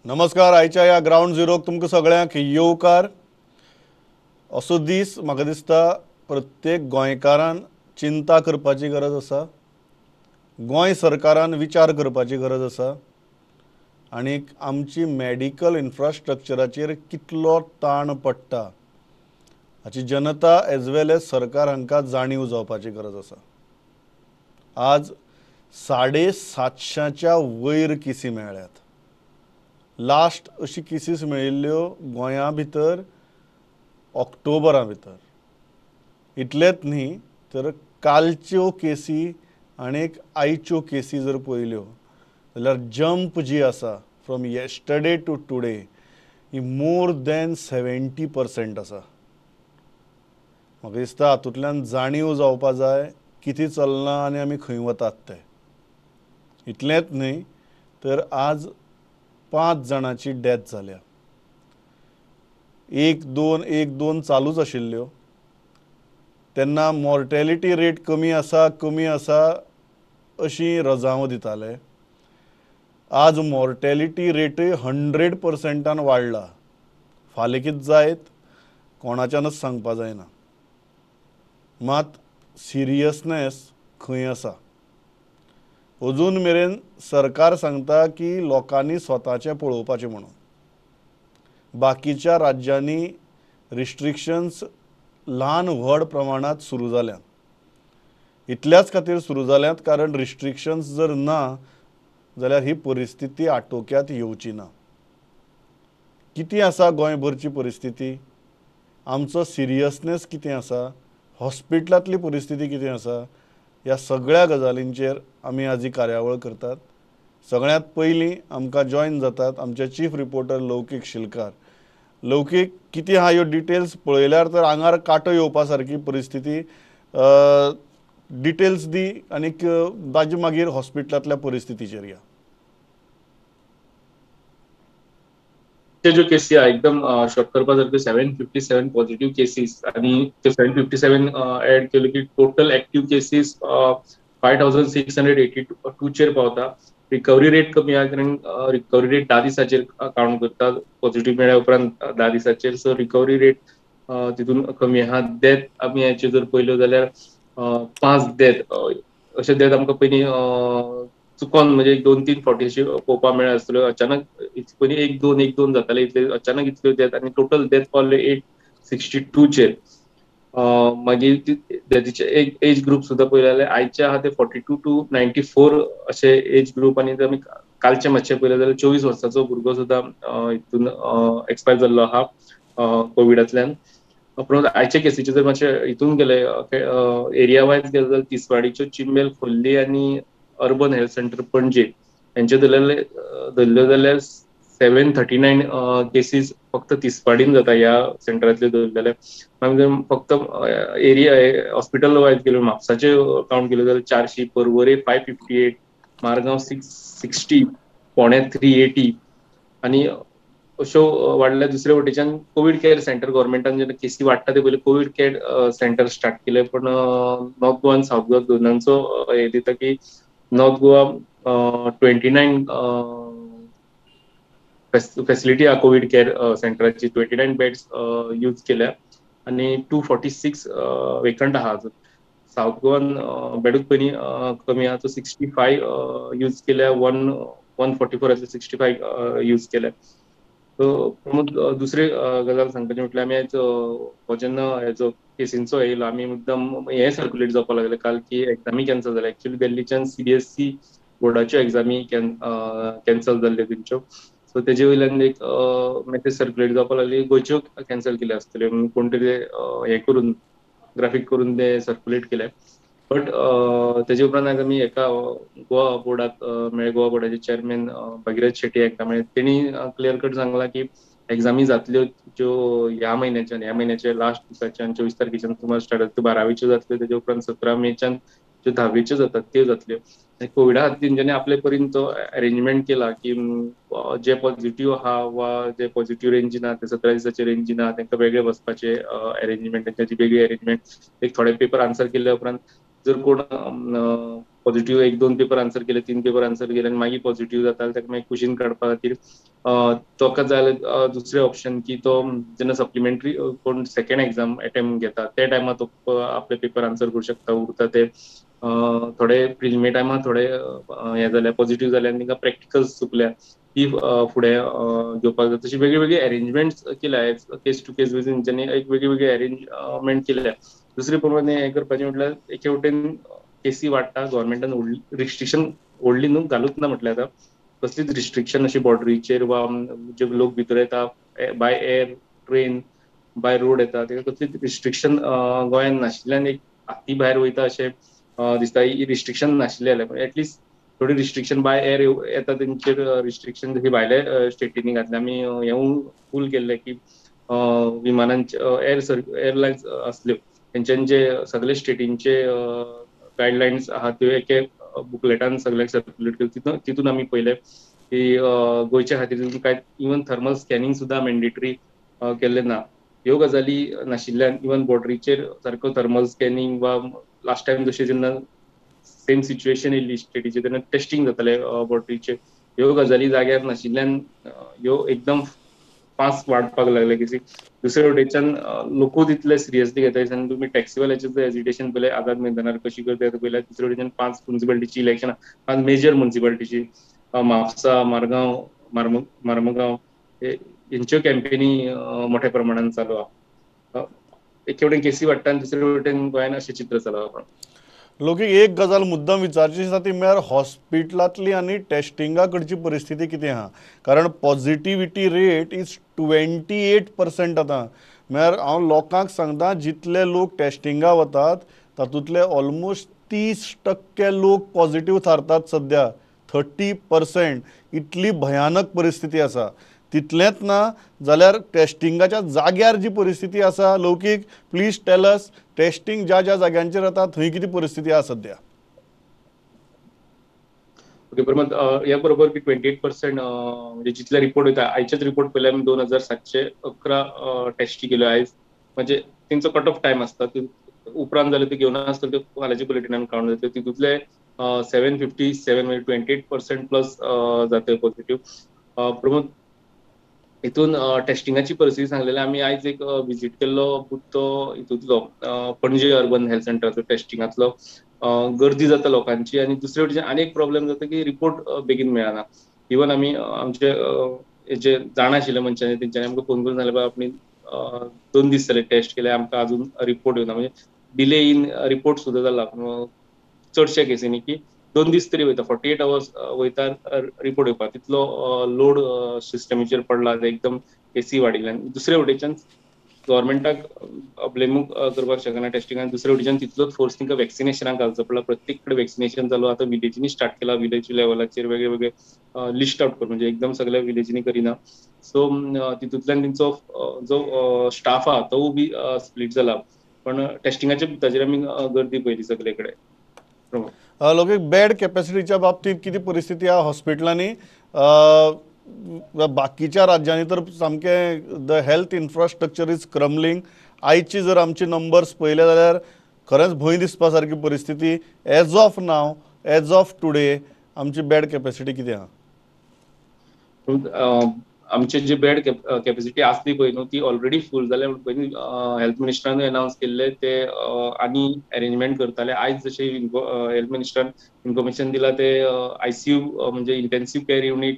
नमस्कार. आयच्या ह्या ग्रावंड झिरोक तुमकां सगळ्यांक येवकार. असो दीस म्हाका दिसता प्रत्येक गोंयकारान चिंता करपाची गरज आसा, गोंय सरकारान विचार करपाची गरज आसा आनी आमची मॅडिकल इन्फ्रास्ट्रक्चराचेर कितलो ताण पडटा हाची जनता एज वेल एज सरकार हांकां जाणीव जावपाची गरज आसा. आज 750च्या वयर केसी मेळ्ळ्यात. लास्ट अशी केसीस मेळिल्ल्यो गोंया भितर ऑक्टोबरा भितर. इतलेंच न्ही तर कालच्यो केसी आनी आयच्यो केसी जर पळयल्यो जाल्यार जंप जी आसा from yesterday to today he more than 70% आसा. म्हाका दिसता हातूंतल्यान जाणीव जावपा जाय कितें चल्लां आनी आमी खंय वतात ते. इतलेंच न्ही तर आज 5 जाणांची डेथ जाल्या. 1 2 1 2 चालूच आशिल्ल्यो तेन्ना मॉर्टेलिटी रेट कमी आसा कमी आसा अशी रजांव दिताले. आज मॉर्टेलिटी रेटय 100% वाडला. फाल्यां कितें जायत कोणाच्यानच सांगपा जायना. मात सिरियसनेस खंय आसा? अजून मेरेन सरकार सांगता की लोकांनी स्वताचें पळोवपाचें म्हणून. बाकीच्या राज्यांनी रिस्ट्रिक्शन्स ल्हान व्हड प्रमाणांत सुरू जाल्यात. इतल्याच खातीर सुरू जाल्यात कारण रिस्ट्रिक्शन्स जर ना जाल्यार ही परिस्थिती आटोक्यात येवची ना. कितें आसा गोंयभरची परिस्थिती, आमचो सिरियसनेस कितें आसा, हॉस्पिटलांतली परिस्थिती कितें आसा, ह्या सगळ्या गजालींचेर आमी आज ही कार्यावळ करतात. सगळ्यांत पयलीं आमकां जॉयन जातात आमचे चीफ रिपोर्टर लौकीक शिलकार. लौकीक, कितें आहा ह्यो डिटेल्स पळयल्यार तर आंगार कांटो येवपा सारकी परिस्थिती. डिटेल्स दी आनीक ताजे मागीर हॉस्पिटलांतल्या परिस्थितीचेर या. ज्यो केसी आहा एकदम शॉक करपा सारक्यो 757 पॉझिटिव्ह केसीस आनी ते 757 ऍड केल्यो की टोटल एक्टिव्ह केसीस 5682 चेर पावता. रिकवरी रेट कमी आहा कारण रिकवरी रेट 10 दिसाचेर काउंट करता. पॉझिटिव्ह मेळ्ळ्या उपरांत 10 दिसाचेर, सो रिकवरी रेट तितून कमी आहा. डेथ आमी हाचेर जर पळयल्यो जाल्यार 5 डेथ अशे डेथ आमकां पयलीं चुकोन म्हणजे 1-2-3 फावटी अशी पळोवपाक मेळ्ळ्या आसतल्यो. अचानक पयलीं 1 2 1 2 जाताले, इतले अचानक इतल्यो डेथ आनी टोटल डेथ पावल्यो 862 चेर. मागीर डेथीचे एक एज ग्रूप सुद्दां पळयले जाल्यार आयचे आहा ते 42 to 94 अशे एज ग्रूप. आनी आमी कालचे मातशें पळयलें जाल्यार 24 वर्साचो भुरगो सुद्दां हितून एक्सपायर जाल्लो आहा कोविडांतल्यान. उपरांत आयचे केसीचे जर मातशे हितून गेले एरिया वायज गेले जाल्यार तिसवाडीच्यो चिंबेल, खोर्ली आनी अर्बन हेल्थ सेंटर पणजे हेंचे धरल्यो जाल्यार 739 केसीस फक्त तिसवाडीन जाता ह्या सेंटरांतल्यो धरल्यो जाल्यार. मागीर फक्त एरिया हॉस्पिटल वायज गेल्यो म्हापसाचे कावंट केल्यो जाल्यार 400, पर्वरे 558, मारगांव 660, फोंडें 380 आनी अश्यो वाडल्या. दुसरे वटेच्यान कोवीड केअर सेंटर गव्हर्मेंटान जेन्ना केसी वाडटा ते पयलीं कोवीड केअर सेंटर स्टार्ट केले, पण नॉर्थ गोवा आनी सावथ गोवा दोनांचो हे दिता की नॉर्थ गोवा 29 फॅसिलिटी आहा कोवीड केअर सेंटराची, 29 बेड्स यूज केल्या आनी 246 वेकंट आहा. सावथ गोवान बेडूच पयलीं कमी आहा, तो 65 यूज केल्या, 144 आसले 65 यूज केल्या. सो प्रमोद, दुसरी गजाल सांगपाची म्हटल्यार आमी आयज हो जेन्ना हेजो केसींचो येयलो आमी मुद्दम हें सर्क्युलेट जावपाक लागलें काल की एग्जामी कॅन्सल जाल्या. एक्चुअली दिल्लीच्यान CBSE बोर्डाच्यो एग्जामी कॅन्सल जाल्ल्यो तेंच्यो. सो तेजे वयल्यान एक मॅसेज सर्क्युलेट जावपाक लागली गोंयच्यो कॅन्सल केल्यो आसतल्यो म्हणून कोण तरी हें करून ग्राफीक करून ते सर्क्युलेट केले. बट तेजे उपरांत आयज आमी एका गोवा बोर्डाक मेळ्ळे, गोवा बोर्डाचे चेअरमॅन भगीरथ शेट्टी हांकां मेळ्ळे. तेणी क्लियर कट सांगलां की एग्जामी जातल्यो ज्यो ह्या म्हयन्याच्यान, ह्या म्हयन्याच्या लास्ट दिसाच्यान 24 तारखेच्यान सुमार स्टार्ट जातल्यो, 12वीच्यो जातल्यो, तेजे उपरांत 17 मेच्यान ज्यो 10वीच्यो जातात त्यो जातल्यो. आनी कोविडा खातीर तेंच्यांनी आपले परीन तो अरेंजमेंट केला की जे पॉझिटिव्ह आहा वा जे पॉझिटिव्ह रेंजीन आहा ते 17 दिसाचे रेंजीन आहा तांकां वेगळे बसपाचे अरेंजमेंट, तेंची वेगळी अरेंजमेंट. एक थोडे पेपर आन्सर केल्या उपरांत जर कोण पॉझिटिव्ह 1-2 पेपर आन्सर केले, 3 पेपर आन्सर केले आनी मागीर पॉझिटिव्ह जाता ताका मागीर कुशीन काडपा खातीर तोका जाय दुसरें ऑप्शन की तो जेन्ना सप्लिमेंटरी कोण सेकंड एग्जाम अटेम्प्ट घेता त्या टायमार तो आपले पेपर आन्सर करूं शकता. उरता ते थोडे प्रिलिमिनरी टायमार थोडे हे जाल्या पॉझिटिव्ह जाले आनी तांकां प्रॅक्टिकल्स चुकल्या ती फुडें घेवपाक जाय. तशी वेगळी वेगळी अरेंजमेंट्स केल्या, केस टू केस बेसीस तेंच्यांनी एक वेगळी वेगळी अरेंजमेंट केल्या. दुसरे प्रमाणे हें करपाचें म्हटल्यार एके वटेन केसी वाडटा, गव्हर्मेंटान रिस्ट्रिक्शन व्हडली न्हू घालूच ना म्हटल्यार आतां कसलीच रिस्ट्रिक्शन अशी बॉर्डरीचेर वा जे लोक भितर येता by air, train, by road येता तेका कसलीच रिस्ट्रिक्शन गोंयांत नाशिल्ल्यान एक हाती भायर वयता अशें दिसता. रिस्ट्रिक्शन नाशिल्लें जाल्यार एटलिस्ट थोडी रिस्ट्रिक्शन बाय एअर येता तेंचेर रिस्ट्रिक्शन जशी भायल्या स्टेटींनी घातले. आमी हेंवूय फूल केल्लें की विमानांचे एअरलायन्स आसल्यो तेंच्यांनी जे सगळे स्टेटींचे गायडलायन्स आहा त्यो एके बुकलेटान सगळ्यांक सर्क्युलेट केले. तितून आमी पळयलें की गोंयच्या खातीर तितून कांय इवन थर्मल स्कॅनिंग सुद्दां मॅन्डेटरी केल्लें ना. ह्यो गजाली नाशिल्ल्यान इवन बॉर्डरीचेर सारको थर्मल स्कॅनिंग वा लास्ट टायम जशें जेन्ना सेम सिच्युएशन येयल्ली स्टेटीचेर तेन्ना टेस्टिंग जातालें बॉर्डरीचेर, ह्यो गजाली जाग्यार नाशिल्ल्यान ह्यो एकदम फास्ट वाडपाक लागले केसी. दुसरे वटेच्यान लोकूय तितले सिरियसली घेता आनी तुमी टॅक्सीवाल्याचें जर एजिटेशन पळयलें आझाद मैदानार कशी करता पळयल्यार, दुसरे वटेच्यान 5 मुन्सिपालिटीची इलेक्शनां, 5 मेजर मुन्सिपालिटीची म्हापसा, मारगांव, मार्मगांव हेंच्यो कॅम्पेनी मोठ्या प्रमाणान चालू आहा. एके वटेन केसी वाडटा आनी दुसरे वटेन गोंयान अशें चित्र चालू आहा. लोकीक एक गजाल मुद्दम विचारची आसा ती म्हळ्यार हॉस्पिटलांतली आनी टेस्टिंगा कडची परिस्थिती कितें आहा, कारण पॉझिटिविटी रेट is 28% आतां. म्हळ्यार हांव लोकांक सांगता जितले लोक टेस्टिंगा वतात तातूंतले ऑलमोस्ट 30% लोक पॉझिटिव्ह थारतात सद्या, 30%. इतली भयानक परिस्थिती आसा. तितलेंच ना जाल्यार टेस्टिंगाच्या जाग्यार जी परिस्थिती आसा, लौकीक प्लीज टेल अस टेस्टिंग ज्या ज्या जाग्यांचेर जाता थंय कितें परिस्थिती आसा सद्या? ओके प्रमोद, ह्या बरोबर की 28% म्हणजे जितले रिपोर्ट वयता, आयचेच रिपोर्ट पळयल्यार आमी 2711 टेस्टी केल्यो आयज. म्हणजे तेंचो कट ऑफ टायम आसता, उपरांत जाल्यार ते घेवन आसता त्यो फाल्यांच्या बुलेटिनान काउंट जाता. तितूंतले 757 म्हणजे 28% प्लस जाता पॉझिटिव्ह. प्रमोद, हितून टेस्टिंगाची परिस्थिती सांगलेली आमी आयज एक विजीट केल्लो बूथ तो हितूंतलो पणजे अर्बन हेल्थ सेंटराचो टेस्टिंगांतलो. गर्दी जाता लोकांची आनी दुसरे वटेन आनी एक प्रॉब्लेम जाता की रिपोर्ट बेगीन मेळना. इवन आमी आमचे जे जाणा आशिल्ले मनशांनी तेंच्यांनी आमकां फोन करून सांगलें आपणी 2 दीस जाले टेस्ट केले आमकां अजून रिपोर्ट येवना. म्हणजे डिले इन रिपोर्ट सुद्दां जाला चडश्या केसींनी की 2 दीस तरी वयता, 48 आवर्स वयता रिपोर्ट येवपाक, तितलो लोड सिस्टमीचेर पडला, एकदम केसी वाडिल्ल्यान. दुसरे वटेच्यान गव्हर्मेंटाक ब्लेमूय करपाक शकना टेस्टिंगान. दुसरे वटेच्यान तितलोच फोर्स तांकां वॅक्सिनेशनाक घालचो पडला. प्रत्येक कडेन वॅक्सिनेशन चालू आतां विलेजींनी स्टार्ट केला, विलेज लेवलाचेर वेगळे वेगळे लिस्ट आउट करून, म्हणजे एकदम सगळ्या विलेजींनी करिना. सो तितूंतल्यान तेंचो जो स्टाफ आहा तो बी स्प्लीट जाला. पण टेस्टिंगाच्या ताजेर आमी गर्दी पळयली सगळे कडेन. लोक बेड कॅपॅसिटीच्या बाबतीत कितें परिस्थिती आहा हॉस्पिटलांनी? बाकीच्या राज्यांनी तर सामकें the health infrastructure is crumbling. आयची जर आमची नंबर्स पळयले जाल्यार खरेंच भंय दिसपा सारकी परिस्थिती. As of now, as of today आमची बेड कॅपॅसिटी कितें आहा? आमचे जे बेड कॅपॅसिटी आसली पळय न्हू ती ऑलरेडी फूल जाल्या. पयलीं हेल्थ मिनिस्टरान अनावन्स केल्ले ते आनी अरेंजमेंट करताले. आयज जशें हेल्थ मिनिस्टरान इन्फॉर्मेशन दिला ते आयसीयू म्हणजे intensive care unit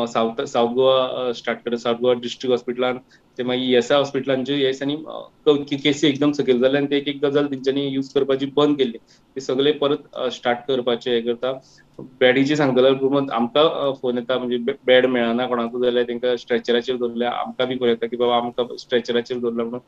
south Goa start करता, सावथ गोवा डिस्ट्रिक्ट हॉस्पिटलान, ते मागीर ईएसआय हॉस्पिटलान जे ह्या दिसांनी केसी एकदम सकयल जाले आनी ते एक एक गजाल तेंच्यांनी यूज करपाची बंद केल्ली, ते सगळे परत स्टार्ट करपाचे हें करता. बेडीची सांगतले प्रमोद, आमकां फोन येता म्हणजे बेड मेळना कोणाकूय जाल्यार तांकां स्ट्रेचराचेर दवरल्या, आमकां बी फोन येता की बाबा आमकां स्ट्रेचराचेर दवरला म्हणून.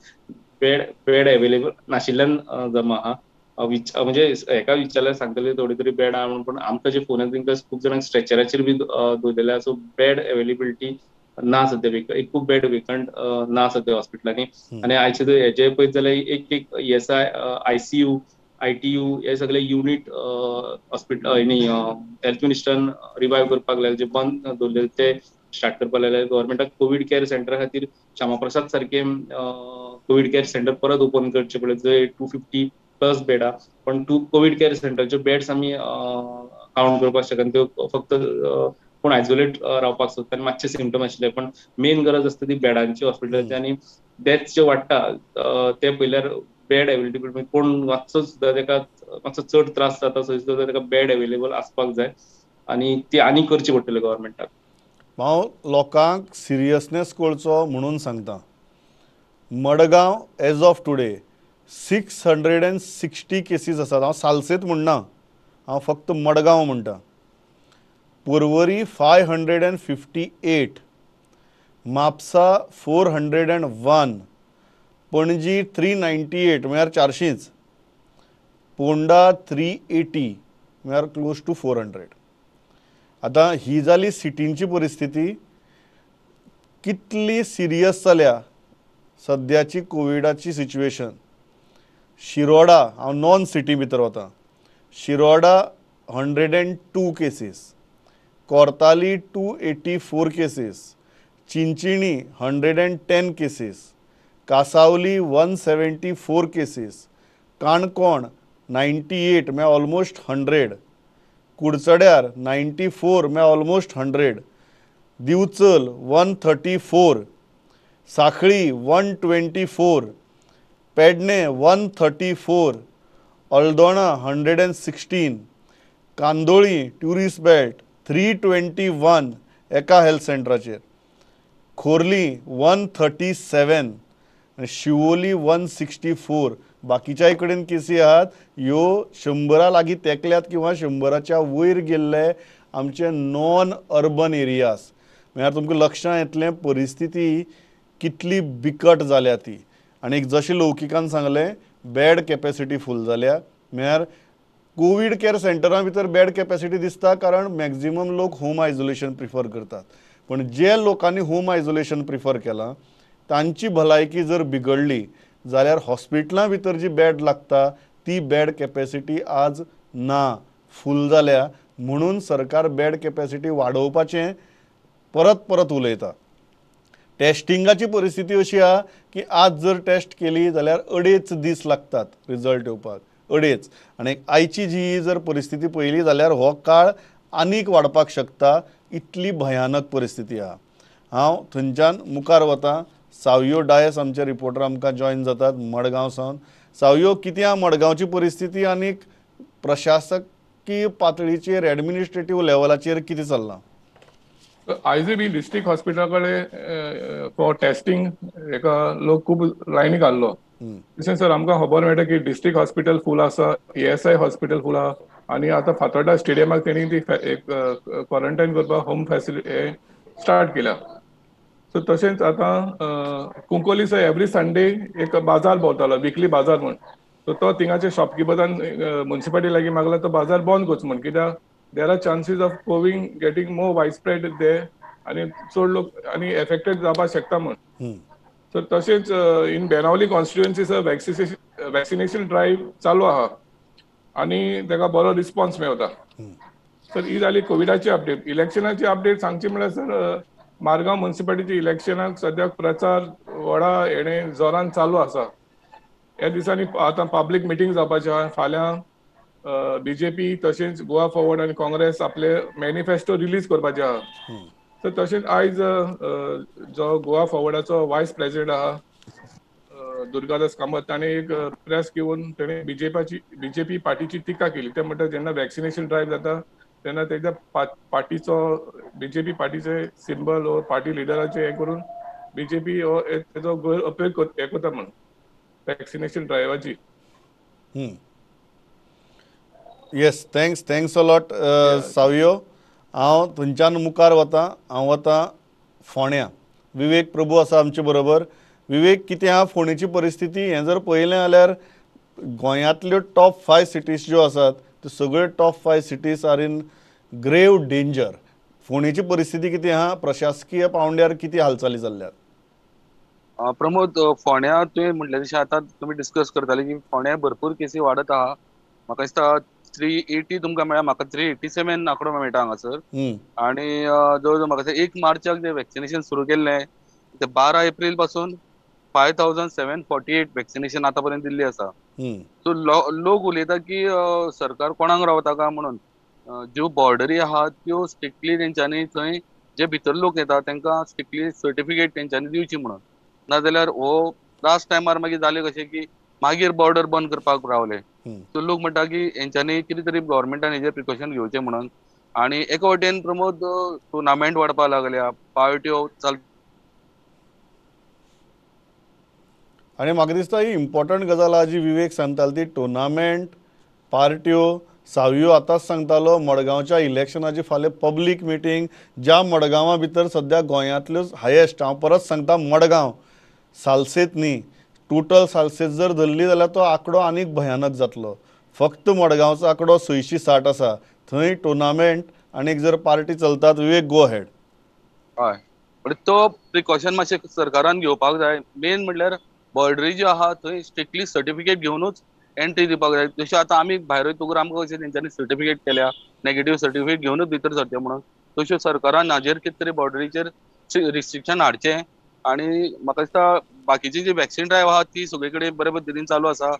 बेड एवेलेबल नाशिल्ल्यान जमा आहा. म्हणजे हेका विचारल्यार सांगतले थोडी तरी बेड आहा म्हणून, पण आमकां जे फोन येता तांकां खूब जाणांक स्ट्रेचराचेर बी दवरलेले आसा. सो बेड एवेलेबिलिटी ना सद्या, एक खूब बेड वेकंट ना सद्या हॉस्पिटलांनी. आनी आयचे हेजे पळयत जाल्यार एक एक ईएसआय, आयसीयू, ITU हे सगळे युनिट हॉस्पिटल न्ही हेल्थ मिनिस्टरान रिवायव करपाक लागले, जे बंद दवरलेले ते स्टार्ट करपाक लागले. गव्हर्मेंटाक कोवीड केअर सेंटरा खातीर श्यामा प्रसाद सारखे कोवीड केअर सेंटर परत ओपन करचे पडले, जंय 250 प्लस बेड आहा, पण 2 कोवीड केअर सेंटरच्यो बेड्स आमी कावंट करपाक शकना, त्यो फक्त कोण आयसोलेट रावपाक सोदता आनी मातशे सिमटम आशिल्ले, पण मेन गरज आसता ती बेडांची हॉस्पिटलाची. आनी डेथ्स जे वाडटा ते पळयल्यार बेड अवेलेबिलिटी, कोण मातसो सुद्दां ताका मातसो चड त्रास जाता थंय सुद्दां ताका बेड अवेलेबल आसपाक जाय आनी ती आनी करची पडटली गव्हर्मेंटाक. हांव लोकांक सिरियसनेस कळचो म्हणून सांगता, Madgaon as of today 660 cases आसात. हांव सालसेत म्हणना, हांव फक्त मडगांव म्हणटा. Porvorim 558, Mapusa 401, Panaji 398 म्हळ्यार 400, पोंडा 380 म्हळ्यार क्लोज टू 400. आतां ही जाली सिटींची परिस्थिती. कितली सिरियस जाल्या सद्याची कोविडाची सिच्युएशन. शिरोडा, हांव नॉन सिटी भितर वता, Shiroda 102 cases, Cortalim 284 cases, Chinchinim 110 cases, Cansaulim 174 cases, Canacona 98 म्हळ्यार ऑलमोस्ट 100, कुडचड्यार 94 म्हळ्यार ऑलमोस्ट 100, दिवचल 134, साखळी 124, पेडणे 134, अल्दोणा 116, कांदोळी ट्युरिस्ट बेल्ट 321 एका हेल्थ सेंटराचेर, खोर्ली 137 आनी शिवोली 164. बाकीच्याय कडेन केसी आहात ह्यो 100 लागीं तेंकल्यात किंवा 100च्या वयर गेल्ले आमचे नॉन अर्बन एरियाज. म्हळ्यार तुमकां लक्षां येतलें परिस्थिती कितली बिकट जाल्या ती. आनी जशें लौकिकान सांगलें, बेड कॅपेसिटी फूल जाल्या, म्हळ्यार कोवीड केअर सेंटरां भितर बेड कॅपेसिटी दिसता कारण मॅक्झिमम लोक होम आयसोलेशन प्रिफर करतात, पण जे लोकांनी होम आयसोलेशन प्रिफर केलां तांची भलायकी जर बिगडली जाल्यार हॉस्पिटलां भितर जी बेड लागता ती बेड कॅपेसिटी आज ना, फूल जाल्या. म्हणून सरकार बेड कॅपेसिटी वाडोवपाचें परत परत उलयता. टेस्टिंगाची परिस्थिती अशी आहा की आज जर टेस्ट केली जाल्यार 2.5 दीस लागतात रिजल्ट येवपाक, 2.5. आनी आयची जी जर परिस्थिती पळयली जाल्यार हो काळ आनीक वाडपाक शकता, इतली भयानक परिस्थिती आहा. हांव थंयच्यान मुखार वता. सावयो डायस आमचे रिपोर्टर आमकां जॉयन जातात मडगांव सावन. सावयो, कितें आहा मडगांवची परिस्थिती आनी प्रशासकीय पातळीचेर एडमिनिस्ट्रेटीव लेवलाचेर कितें चल्लां? आयजूय बी डिस्ट्रिक्ट हॉस्पिटला कडेन फॉर टेस्टिंग एका लोक खूब लायनी घाल्लो. तशें सर आमकां खबर मेळटा की डिस्ट्रिक्ट हॉस्पिटल फूल आसा, ESI hospital फूल आहा आनी आतां फातोर्डा स्टेडियमाक तेणी ती एक क्वॉरंटायन करपाक होम फॅसिलिटी स्टार्ट केल्या. सो तशेंच आतां कुंकोली सर एवरी संडे एक बाजार भोंवतालो, विकली बाजार म्हूण. सो तो थिंगाचे शॉपकिपरान मुन्सिपालिटी लागीं मागला तो बाजार बंद करचो म्हूण, कित्याक there are chances of COVID getting more widespread there आनी चड लोक आनी एफेक्टेड जावपाक शकता म्हूण. सो तशेंच in Benaulim constituency sir vaccination drive चालू आहा आनी ताका बरो रिस्पॉन्स मेळटा. सर ही जाली कोविडाची अपडेट. इलेक्शनाची अपडेट सांगची म्हळ्यार सर मारगांव मुन्सिपालिटीच्या इलेक्शनाक सद्याक प्रचार व्हडा हेणे जोरान चालू आसा. ह्या दिसांनी आतां पब्लीक मिटींग जावपाची आहा. फाल्यां बीजेपी तशेंच गोवा फॉरवर्ड आनी काँग्रेस आपले मॅनिफेस्टो रिलीज करपाचे आहा. सो तशेंच आयज जो गोवा फॉरवर्डाचो वायस प्रेसिडेंट आहा दुर्गादास कामत ताणें एक प्रेस घेवन ताणें बीजेपी पार्टीची टिका केली. ते म्हणटा जेन्ना वॅक्सिनेशन ड्रायव्ह जाता तेन्ना तेच्या पार्टीचो बीजेपी पार्टीचे सिंबल हो पार्टी लिडराचे हें करून बीजेपी हो तेजो गैर उपयोग हें करता म्हूण vaccination ड्रायव्हाची. Yes, thanks thanks a lot Savio. हांव थंयच्यान मुखार वता, हांव वता फोंड्या. विवेक प्रभू आसा आमचे बरोबर. विवेक, कितें आहा फोंडेची परिस्थिती? हें जर पळयलें जाल्यार गोंयांतल्यो टॉप 5 सिटीज ज्यो आसात त्यो सगळ्यो top 5 cities are in grave danger. फोंडेची परिस्थिती कितें आहा? प्रशासकीय पावंड्यार कितें हालचाली जाल्ल्यात? प्रमोद, फोंड्या तुवें म्हटलें तशें आतां तुमी डिस्कस करताले की फोंड्या भरपूर केसी वाडत आहा. म्हाका दिसता 380 तुमकां मेळ्ळा, म्हाका 387 आंकडो मेळटा हांगासर. आनी जवळ जवळ म्हाका 1 मार्चाक जें वॅक्सिनेशन सुरू केल्लें ते 12 एप्रील पासून 5748 वॅक्सिनेशन आतां पर्यंत दिल्ली आसा. सो लोक उलयता की सरकार कोणाक रावता काय म्हणून. ज्यो बॉर्डरी आहा त्यो स्ट्रिक्टली तेंच्यांनी थंय जे भितर लोक येता तांकां स्ट्रिक्टली सर्टिफिकेट तेंच्यांनी दिवची म्हणून, नाजाल्यार हो लास्ट टायमार मागीर जालें कशें की मागीर बॉर्डर बंद करपाक रावले. सो लोक म्हणटा की हेंच्यांनी कितें तरी गव्हर्मेंटान हेजेर प्रिकॉशन घेवचें म्हणून. आनी एका वटेन प्रमोद टुर्नामेंट वाडपाक लागल्या, पार्ट्यो चल. आनी म्हाका दिसता ही इम्पॉर्टंट गजाल आहा जी विवेक सांगतालो ती टुर्नामेंट, पार्ट्यो. सावियो आतांच सांगतालो मडगांवच्या इलेक्शनाची फाल्यां पब्लीक मिटींग, ज्या मडगांवा भितर सद्या गोंयांतल्योच हायेस्ट, हांव परत सांगता मडगांव सालसेत न्ही, टोटल सालसेत जर धरली जाल्यार तो आंकडो आनीक भयानक जातलो. फक्त मडगांवचो आंकडो 660 आसा. थंय टुर्नामेंट आनीक जर पार्टी चलतात. विवेक, गो अहेड. हय, पण तो प्रिकॉशन मातशें सरकारान घेवपाक जाय. मेन म्हणल्यार बॉर्डरी ज्यो आहा थंय स्ट्रिक्टली सर्टिफिकेट घेवनूच एंट्री दिवपाक जाय. जशें आतां आमी भायर वयतकूच आमकां कशें तेंच्यांनी सर्टिफिकेट केल्या, नेगेटीव सर्टिफिकेट घेवनूच भितर सरचें म्हणून, तश्यो सरकारान हाजेर कितें तरी बॉर्डरीचेर रिस्ट्रिक्शन हाडचें. आनी म्हाका दिसता बाकीची जी वॅक्सिन ड्रायव्ह आहा ती सगळे कडेन बरे पद्दतीन चालू आसा.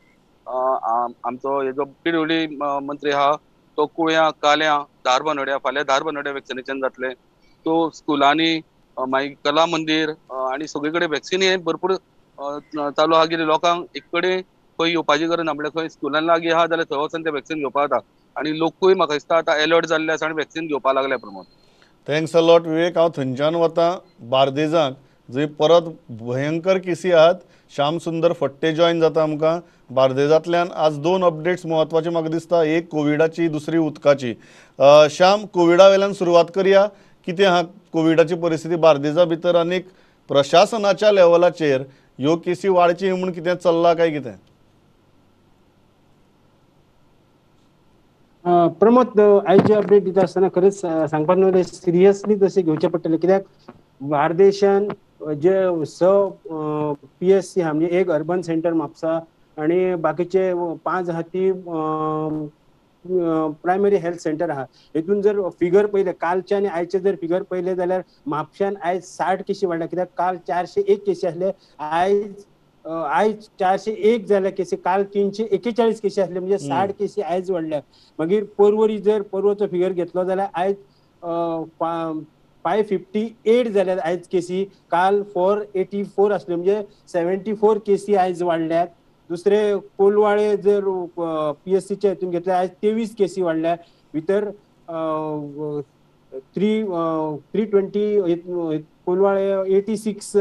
आमचो हेजो पीडब्ल्यूडी मंत्री आहा तो कुळ्यां, काल्यां, धारबानोड्या, फाल्यां धारबानोड्या वॅक्सिनेशन जातलें. तो स्कुलांनी, मागीर कला मंदीर आनी सगळे कडेन वॅक्सिन हे भरपूर चालू आहा. कितें लोकांक एक कडेन खंय येवपाची गरज ना, म्हणल्यार खंय स्कुलान लागीं आहा जाल्यार थंय वचून ते वॅक्सिन घेवपाक जाता. आनी लोकूय म्हाका दिसता आतां एलर्ट जाल्ले आसा आनी वॅक्सिन घेवपाक लागले Pramod. Thanks a lot Vivek. हांव थंयच्यान वता बार्देजाक, जंय परत भयंकर केसी आहात. श्याम सुंदर फट्टे जॉयन जाता आमकां बार्देजांतल्यान. आज दोन अपडेट्स म्हत्वाचे म्हाका दिसता, एक कोविडाची, दुसरी उदकाची. श्याम, कोविडा वेल्यान सुरवात करया. कितें आहा कोविडाची परिस्थिती बार्देजा भितर आनीक प्रशासनाच्या लेवलाचेर ह्यो केसी वाडची म्हूण कितें चल्लां काय कितें? प्रमोद, आयज जे अपडेट दिता आसतना खरेंच सांगपाक न्हय, सिरियसली तशें घेवचें पडटलें. कित्याक बार्देशान जे 6 PSC आहा, म्हणजे एक अर्बन सेंटर म्हापसा आनी बाकीचे 5 आहा ती प्रायमरी हेल्थ सेंटर आहा. हेतून जर फिगर पळयले कालचे आनी आयचे जर फिगर पळयले जाल्यार म्हापश्यान आयज 60 केशी वाडल्या. कित्याक काल 401 केशी आसले, आयज 401 जाल्या केसी, काल 341 केशी आसले, म्हणजे 60 केशी आयज वाडल्या. मागीर पर्वरी जर पर्वचो फिगर घेतलो जाल्यार आयज 558 जाल्यात आयज केसी, काल 484 आसल्यो, म्हणजे 74 केसी आयज वाडल्यात. दुसरे कोलवाळे जर PSCच्या हितून घेतले आयज 23 केसी वाडल्या. भितर 320 कोलवाळे 86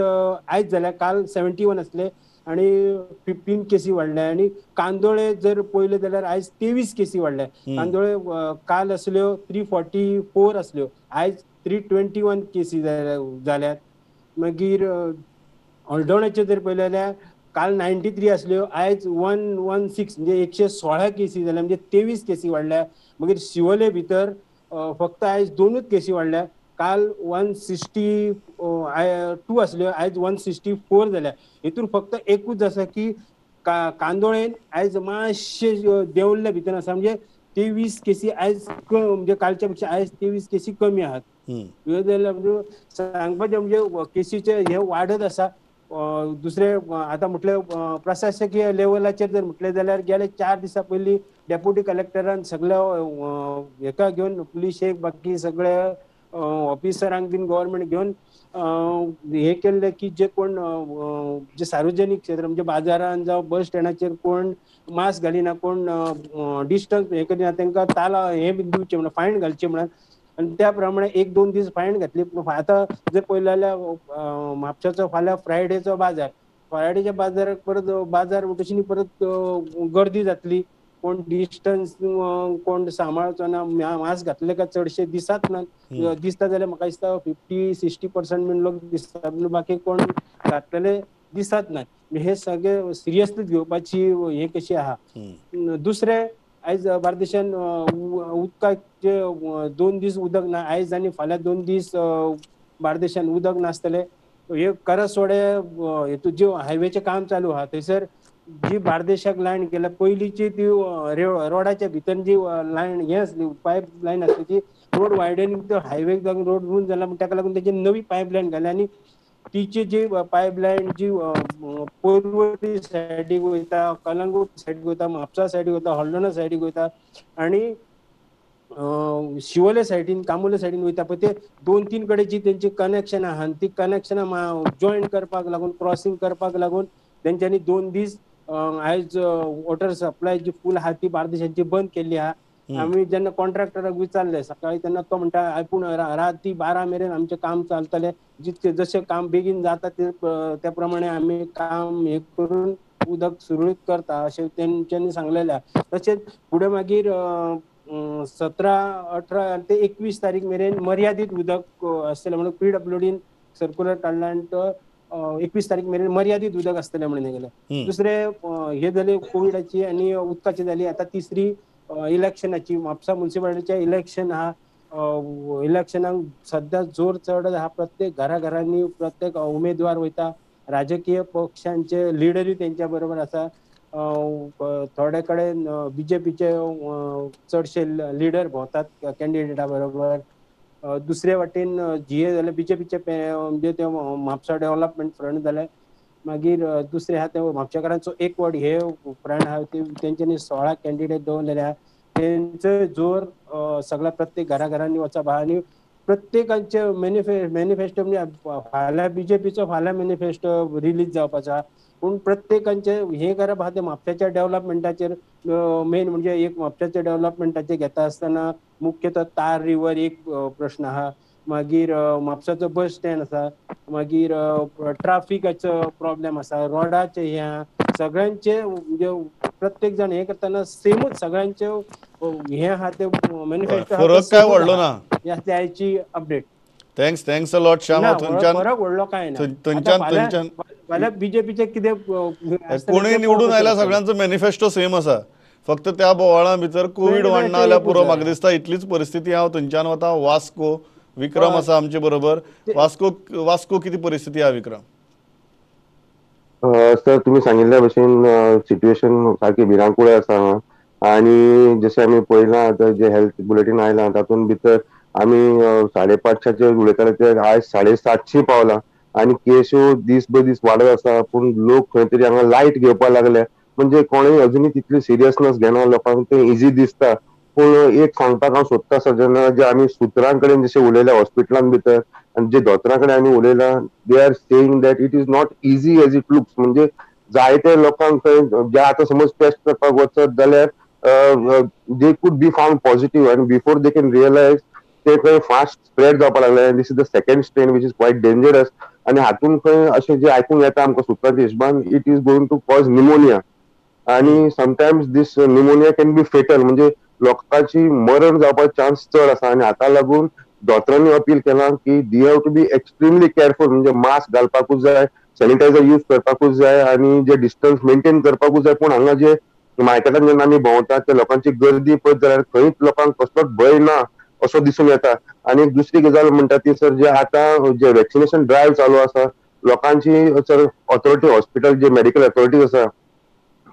आयज जाल्या, काल 71 आसले आनी 15 केसी वाडल्या. आनी कांदोळे जर पळयले जाल्यार आयज 23 केसी वाडल्या. कांदोळे काल आसल्यो 344 आसल्यो, आयज 321 केसी जाल्यात. मागीर हळदोण्याचे जर पळयले जाल्यार काल 93 आसल्यो, आयज 116 म्हणजे 116 केसी जाल्या, म्हणजे 23 केसी वाडल्या. मागीर शिवोले भितर फक्त आयज 2 केसी वाडल्या, काल 162 आसल्यो, आयज 164 जाल्या. हितून फक्त एकूच आसा की कांदोळेन आयज मातशे देंवल्ले भितर आसा, म्हणजे 23 केसी आयज म्हणजे कालच्या पेक्षा आयज 23 केसी कमी आहात. जाल्यार म्हणजे सांगपाचें म्हणजे केसीचे हे वाडत आसा. दुसरे आतां म्हटलें प्रशासकीय लेवलाचेर जर म्हटलें जाल्यार गेले 4 दिसां पयलीं डेप्युटी कलेक्टरान सगळ्या हेका घेवन पुलिशेक बाकी सगळे ऑफिसरांक बीन गव्हर्मेंट घेवन हे केल्ले की जे कोण जे सार्वजनीक क्षेत्र म्हणजे बाजारान जावं बस स्टँडाचेर कोण मास्क घालिना, कोण डिस्टन्स हे करिना, तांकां ताला हे बीन दिवचें म्हणून फायन घालचें म्हणून. आनी त्या प्रमाणे 1-2 दीस फायन घातली. आतां जर पळयलें जाल्यार म्हापशाचो फाल्यां फ्रायडेचो बाजार, फ्रायडेच्या बाजाराक परत बाजार तशी न्ही परत गर्दी जातली, कोण डिस्टन्स कोण सांबाळचो ना, मास्क घातले काय चडशे दिसत ना, दिसता जाल्यार म्हाका दिसता 50-60% बीन लोक दिसता, बाकी कोण घातलेले दिसत ना. हे सगळे सिरियसली घेवपाची हे कशी आहा. दुसरें आयज बार्देशान उदकाचे 2 दीस उदक ना, आयज आनी फाल्यां 2 दीस बार्देशान उदक नासतलें. हे करसवाडे हेतून जे हायवेचें काम चालू आहा थंयसर जी बार्देशाक लायन केल्या पयलींची ती रोडाच्या भितर जी लायन हे आसली पायप लायन आसली ती रोड वायडनिंग हायवेक लागून रोड रून जाला, म्हण ताका लागून तेजी नवी पायप लायन घाली आनी तिची जी पायपलायन जी पोरवरी सायडीक वयता, कलंगूट सायडीक वयता, म्हापसा सायडीक वयता, हळदोणा सायडीक वयता आनी शिवोले सायडीन, कांबोले सायडीन वयता पळय, ते 2-3 कडेन जी तेंची कनेक्शनां आहा ती कनेक्शनां जॉयन करपाक लागून, क्रॉसींग करपाक लागून तेंच्यांनी 2 दीस आयज वॉटर सप्लाय जी फूल आहा ती बार्देशांची बंद केल्ली आहा. आमी जेन्ना कॉन्ट्रॅक्टराक विचारले सकाळी तेन्ना तो म्हणटा पूण राती 12 मेरेन आमचें काम चलतलें, जितकें जशें काम बेगीन जाता ते त्या प्रमाणे आमी काम हे करून उदक सुरळीत करता अशें तेंच्यांनी सांगलेलें आहा. तशेंच फुडें मागीर 17, 18 ते 21 तारीख मेरेन मर्यादीत उदक आसतलें म्हणून PWDन सर्कुलर काडला आनी तो 21 तारीख मेरेन मर्यादीत उदक आसतलें म्हणून गेलें. दुसरें हे जाले कोविडाची आनी उदकाची जाली. आतां तिसरी इलेक्शनाची, म्हापसा मुन्सिपालिटीचें इलेक्शन आहा. इलेक्शनाक सद्या जोर चड आहा, प्रत्येक घराघरांनी प्रत्येक उमेदवार वयता, राजकीय पक्षांचे लिडरूय तेंच्या बरोबर आसा. थोडे कडेन बीजेपीचे चडशे लिडर भोंवतात कॅन्डिडेटा बरोबर. दुसरे वाटेन जीए जाल्यार बीजेपीचे म्हणजे ते म्हापसा डेव्हलपमेंट फ्रंट जाले, मागीर दुसरे आहा ते म्हापशेकारांचो एकवट हे फ्रंट आहा, ते तेंच्यांनी 16 कॅन्डिडेट दवरलेले आहा. तेंचो जोर सगळ्या प्रत्येक घराघरांनी वचप आहा आनी प्रत्येकांचे मॅनिफेस्टो म्हणजे फाल्यां बीजेपीचो फाल्यां मॅनिफेस्टो रिलीज जावपाचो आहा, पूण प्रत्येकांचे हे करप आहा ते म्हापशाच्या डेव्हलपमेंटाचेर. मेन म्हणजे एक म्हापशाच्या डेव्हलपमेंटाचेर घेता आसतना मुख्यतः तार रिवर एक प्रश्न आहा, मागीर म्हापशाचो बस स्टँड आसा, मागीर ट्राफिकाचो प्रॉब्लेम आसा, रोडाचे हे आहा, सगळ्यांचे म्हणजे प्रत्येक जाण हे करतना सेमूच सगळ्यांचे हे आहा ते मॅनिफेस्टो, फरक काय व्हडलो ना आयची update. Thanks thanks a lot Shyam. फरक व्हडलो काय ना, फाल्यां बीजेपीचे कितें कोणूय निवडून आयल्यार सगळ्यांचो मॅनिफेस्टो सेम आसा, फक्त त्या बोवाळा भितर कोवीड वाडना जाल्यार पुरो. म्हाका दिसता इतलीच परिस्थिती. हांव थंयच्यान वता वास्को, विक्रम आसा आमचे बरोबर. वास्को, वास्को कितें परिस्थिती आहा विक्रम? सर तुमी सांगिल्ल्या भशेन सिट्युएशन सारकी भिरांकूळ आसा आनी जशें आमी पळयलां आतां जे हेल्थ बुलेटीन आयलां तातूंत भितर आमी 550 उलयताले ते आयज 750 पावलां आनी केश्यो दीस ब दीस वाडत आसा. पूण लोक खंय तरी हांगा लायट घेवपाक लागले, म्हणजे कोणूय अजुनूय तितली सिरियसनेस घेना, लोकांक तें इजी दिसता. पूण एक सांगपाक हांव सोदता सर, जेन्ना जे आमी सुत्रां कडेन जशें उलयल्या हॉस्पिटलान भितर आनी जे दोतोरां कडेन आमी उलयला, they are saying that it is not easy as it looks. म्हणजे जायते लोकांक खंय जे आतां समज टेस्ट करपाक वचत जाल्यार they could be found positive आनी बिफोर they can realise ते खंय फास्ट स्प्रेड जावपाक लागले. This is the second strain which is quite dangerous. आनी हातून खंय अशें जे आयकूंक येता आमकां सुत्रांच्या हिशोबान, it is going to cause pneumonia आनी sometimes this pneumonia can be fatal. म्हणजे लोकांची मरण जावपाचे चान्स चड आसा आनी हाका लागून दोतोरांनी अपील केलां की they have to be extremely careful. म्हणजे मास्क घालपाकूच जाय, सॅनिटायझर यूज करपाकूच जाय आनी जे डिस्टन्स मेंटेन करपाकूच जाय. पूण हांगा जे मार्केटान जेन्ना आमी भोंवतात ते लोकांची गर्दी पळयत जाल्यार खंयच लोकांक कसलोच भंय ना असो दिसून येता. आनी दुसरी गजाल म्हणटा ती सर, जे आतां जे वॅक्सिनेशन ड्रायव्ह चालू आसा, लोकांची सर ऑथॉरिटी हॉस्पिटल जे मेडिकल ऑथॉरिटीज आसा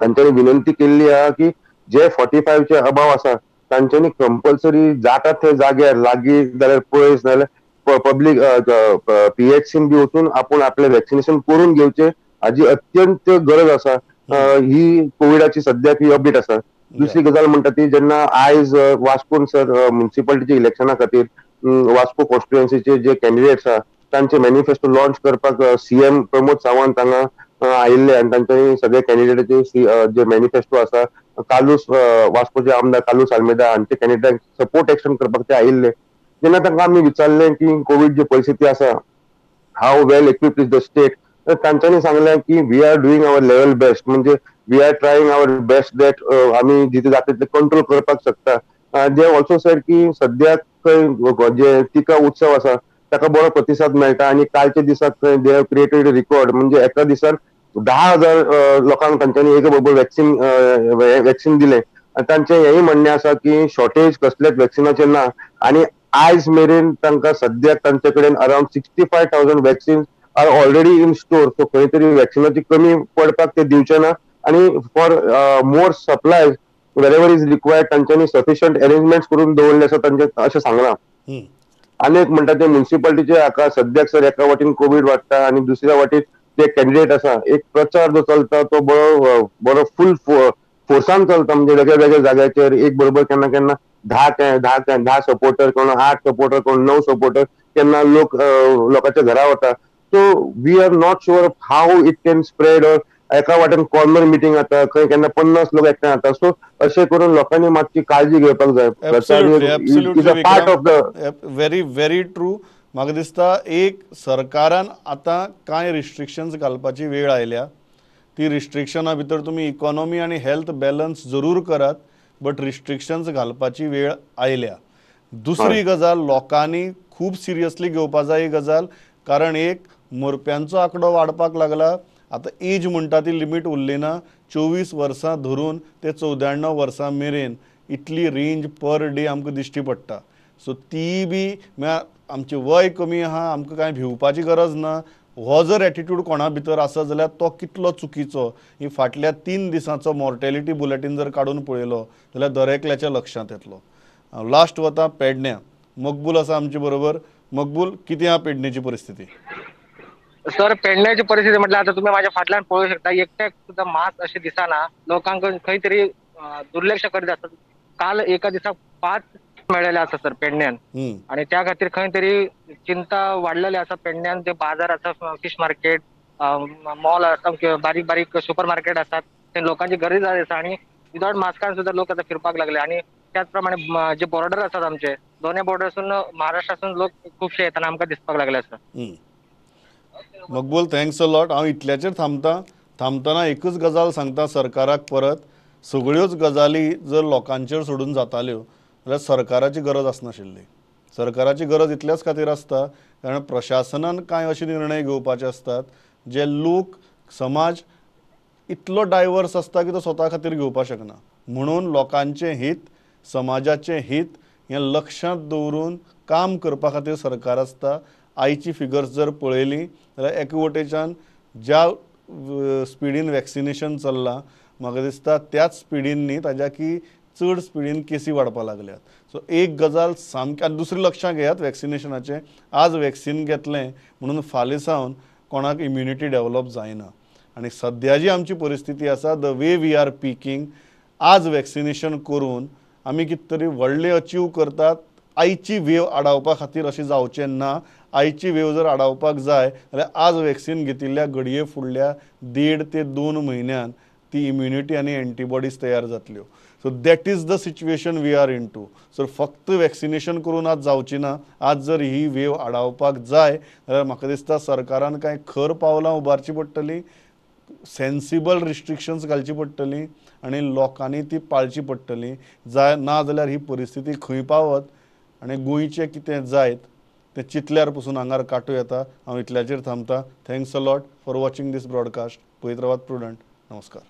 तांच्यांनी विनंती केल्ली आहा की जे 45 अबाव आसा तांच्यांनी कंपल्सरी जाता थंय जाग्यार लागीं जाल्यार पयस नाजाल्यार पब्लीक PHC बी वचून आपूण आपलें वॅक्सिनेशन करून घेवचें हाजी अत्यंत गरज आसा. ही कोविडाची सद्याक ही अपडेट आसा. दुसरी गजाल म्हणटा ती, जेन्ना आयज वास्कोन सर म्युनिसिपालिटीच्या इलेक्शना खातीर वास्को कॉन्स्टिट्युएन्सीचे जे कॅन्डिडेट्स आहा तांचे मॅनिफेस्टो लॉन्च करपाक CM Pramod Sawant हांगा आयिल्ले आनी तांच्यांनी सगळे कॅन्डिडेटाचे जे मॅनिफेस्टो आसा, कार्लूस वास्कोचे आमदार कार्लूस आल्मेदा हांचे कॅन्डिडेटाक सपोर्ट एक्शन करपाक ते आयिल्ले. जेन्ना तांकां आमी विचारलें की कोवीड जी परिस्थिती आसा, how well equipped is the state, तर तांच्यांनी सांगलें की we are doing our level best. म्हणजे we are trying our best that आमी जिथे जाता तितले कंट्रोल करपाक शकता. They also said की सद्याक खंय जे टिका उत्सव आसा ताका बरो प्रतिसाद मेळटा आनी कालच्या दिसाक खंय they have created record. म्हणजे एका दिसान 10,000 लोकांक तांच्यांनी एका बरोबर वॅक्सिन दिलें. आनी तांचें हेंय म्हणणें आसा की शॉर्टेज कसल्याच वॅक्सिनाचें ना आनी आयज मेरेन तांकां सद्याक तांचे कडेन around 65,000 vaccine are already in store. So खंय तरी वॅक्सिनाची कमी पडपाक ते दिवचे ना आनी for more supplies wherever is required तांच्यांनी सफिशियंट अरेंजमेंट्स करून दवरले आसा तांचे अशें सांगलां. आनी एक म्हणटा ते म्युनिसिपालिटीचे हाका सद्याक सर एका वाटेन कोवीड वाडटा आनी दुसऱ्या वाटेन ते कॅन्डिडेट आसा, एक प्रचार जो चलता तो बरो बरो फूल फोर्सान चलता. म्हणजे वेगळ्या वेगळ्या जाग्याचेर एक बरोबर केन्ना केन्ना 10 सपोर्टर, कोण 8 सपोर्टर, कोण 9 सपोर्टर केन्ना लोक लोकांच्या घरा वता. So we are not sure how it can spread. Or एका वाटेन कॉर्नर मिटींग जाता, खंय केन्ना 50 लोक एकठांय जाता. सो अशें करून लोकांनी मातशी काळजी घेवपाक जाय. Is a part of the very very true. म्हाका दिसता एक सरकारान आतां कांय रिस्ट्रिक्शन्स घालपाची वेळ आयल्या. ती रिस्ट्रिक्शना भितर तुमी इकॉनॉमी आनी हेल्थ बॅलन्स जरूर करात, बट रिस्ट्रिक्शन्स घालपाची वेळ आयल्या. दुसरी गजाल लोकांनी खूब सिरियसली घेवपा जाय ही गजाल, कारण एक मरप्यांचो आंकडो वाडपाक लागला. आतां एज म्हणटा ती लिमीट उरली ना, 24 वर्सां धरून ते 94 वर्सां मेरेन इतली रेंज पर डे आमकां दिश्टी पडटा. सो ती बी म्हळ्यार आमचें वय कमी आहा, आमकां कांय भिवपाची गरज ना, हो जर एटिट्यूड कोणा भितर आसा जाल्यार तो कितलो चुकीचो. ही फाटल्या 3 दिसांचो मॉर्टेलिटी बुलेटीन जर काडून पळयलो जाल्यार दरेकल्याच्या लक्षांत येतलो. लास्ट वता पेडण्या, मकबूल आसा आमचे बरोबर. मकबूल, कितें आहा पेडणेची परिस्थिती? सर पेडण्याची परिस्थिती म्हटल्यार आता तुम्ही माझ्या फाटल्यान पळोवंक शकता, एकट्याक सुद्दां मास्क अशें दिसना, लोकांक खंय तरी दुर्लक्ष करीत आसतात. काल एका दिसाक 5 मेळ्ळेले आसा सर पेडण्यान, आणि त्या खातीर खंय तरी चिंता वाडलेली आसा. पेडण्यान जे बाजार आसा, फिश मार्केट, मॉल आसा किंवा बारीक बारीक सुपर मार्केट आसात, ते लोकांची गर्दी जाली आसा आणि विदाउट मास्कान सुद्दां लोक आतां फिरपाक लागले. आणि त्याच प्रमाणे जे बॉर्डर आसात आमचे, दोनूय बॉर्डरसून महाराष्ट्रासून लोक खुबशे येतना आमकां दिसपाक लागले आसा. मकबूल, thanks a lot. हांव इतल्याचेर थांबता. थांबतना एकूच गजाल सांगता सरकाराक, परत सगळ्योच गजाली जर लोकांचेर सोडून जाताल्यो जाल्यार सरकाराची गरज आसनाशिल्ली. सरकाराची गरज इतल्याच खातीर आसता कारण प्रशासनान कांय अशे निर्णय घेवपाचे आसतात जे लोक समाज इतलो डायवर्स आसता की तो स्वता खातीर घेवपाक शकना. म्हणून लोकांचें हित, समाजाचें हित हें लक्षांत दवरून काम करपा खातीर सरकार आसता. आयची फिगर्स जर पळयली जाल्यार एके वटेच्यान ज्या स्पिडीन वॅक्सिनेशन चल्लां म्हाका दिसता त्याच स्पिडीन न्ही, ताज्या की चड स्पिडीन केसी वाडपाक लागल्यात. सो एक गजाल सामकी. आनी दुसरी लक्षांत घेयात वॅक्सिनेशनाचें, आज वॅक्सिन घेतलें म्हणून फाल्यां सावन कोणाक इम्युनिटी डेवलप जायना. आनी सद्या जी आमची परिस्थिती आसा, the way we are picking, आज वॅक्सिनेशन करून आमी कितें तरी व्हडलें अचीव करतात. आयची वेव आडावपा खातीर अशें जावचें ना. आयची वेव जर आडावपाक जाय जाल्यार आज वॅक्सिन घेतिल्ल्या घडये फुडल्या 1.5 ते 2 म्हयन्यान ती इम्युनिटी आनी एंटीबॉडीज तयार जातल्यो. So that is the situation we are into. So फक्त वॅक्सिनेशन करून आज जावची ना. आज जर ही वेव आडावपाक जाय जाल्यार म्हाका दिसता सरकारान कांय खर पावलां उबारचीं पडटलीं, सेन्सिबल रिस्ट्रिक्शन्स घालची पडटलीं आनी लोकांनी ती पाळची पडटली. जाय ना जाल्यार ही परिस्थिती खंय पावत आनी गोंयचें कितें जायत तें चिंतल्यार पसून आंगार कांटो येता. हांव इतल्याचेर थांबता. Thanks a lot for watching this broadcast. पळयत रावात प्रुडंट. नमस्कार.